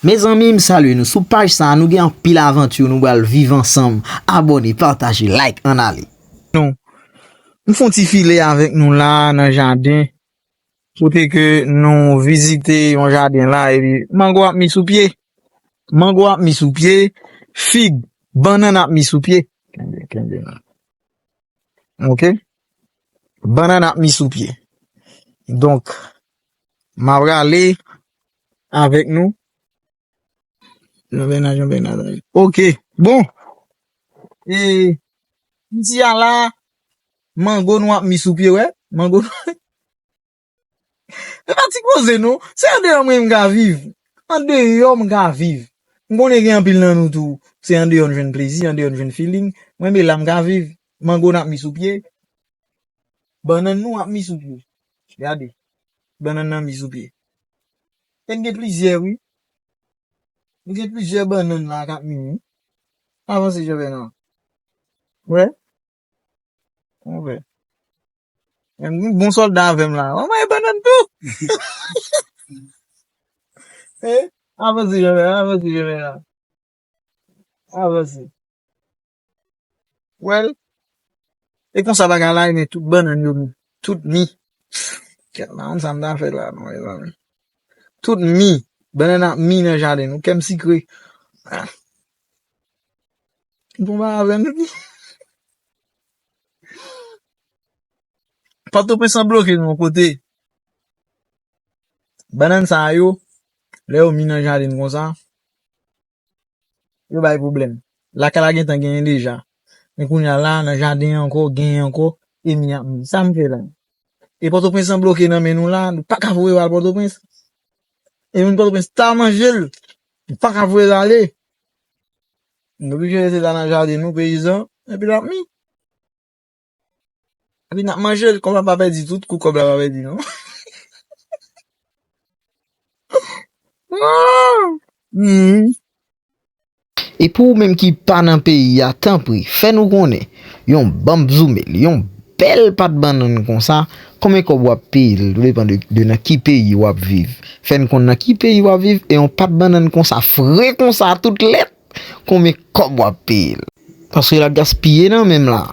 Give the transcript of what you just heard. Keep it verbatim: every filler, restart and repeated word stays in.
Mezanmi, m salye nou. Sou paj sa a, nou gen anpil avanti nou pral viv ansanm. Abòne, pataje, like, ann ale. Nou, m fè yon ti file avèk nou la nan jaden. Kote ke nou vizite yon jaden la, epi mango ap mi sou pye. Mango ap mi sou pye, fig, bannann ap mi sou pye. Kenbe, kenbe la. Ok? Bannann ap mi sou pye. Donk, m ap rale avèk nou. Jan Bèna, Jan Bèna, ok. Bon. E, isi a la, mango nou ap mi sou pye, wè. Mango nou. E pa ti koze, non. Se andeyò mwen m ka viv. Andeyò m ka viv. M konnen gen anpil nan nou tou. Se andeyò n jwenn plezi, andeyò n jwenn feeling. Mwen, men la m ka viv. Mango n ap mi sou pye. Bannann nou ap mi sou pye. Gade. Bannann nan mi sou pye. E n gen plizyè, wi. N gen plizyè bannann la k ap mi, wi. Avanse, Jan Bèna. Wè. Wè. Menm gen bon sòlda avè m la. Anmwey, bannann tou. Eh, avanse, Jan Bèna, avanse, Jan Bèna. Avanse. Well, e konsa bagay la, men tout bannann yo mi. Tout mi. Kèt la, konn sa m ta fè la, non, mezanmi. Tout mi. Bannann ap mi nan jaden nou. Kè m sikre. Ah. Bon, ba avè nou. Pòtoprens an bloke nou yon kote. Bannann sa yo, lè yo mi nan jaden konsa, yo bay pwoblèm. Lakay la gentan genyen deja. Men kounye a la, nan jaden an ankò, genyen ankò, e mi ap mi. Sa m fè la? E Pòtoprens an bloke nan men nou la, nou pa ka voye yo al Pòtoprens. E moun Pòtoprens ta manje l, nou pa ka voye l ale. Nou oblije rete la nan jaden nou, peyizan, epi l ap mi. Epi n ap manje l, kòb la pa pèdi tout kou, kòb la pa pèdi, non. Hmm. E pou ou menm ki pa nan peyi a, tanpri, fè nou konnen, yon banm zoumel, yon bèl pat bannann konsa, konbyen kòb w ap peye l, tou depann de, de nan ki peyi w ap viv. Fè n konn nan ki peyi w ap viv, e yon pat bannann konsa, fre konsa, tout lèt, konbyen kòb w ap peye l. Paske l ap gaspiye nan men m la.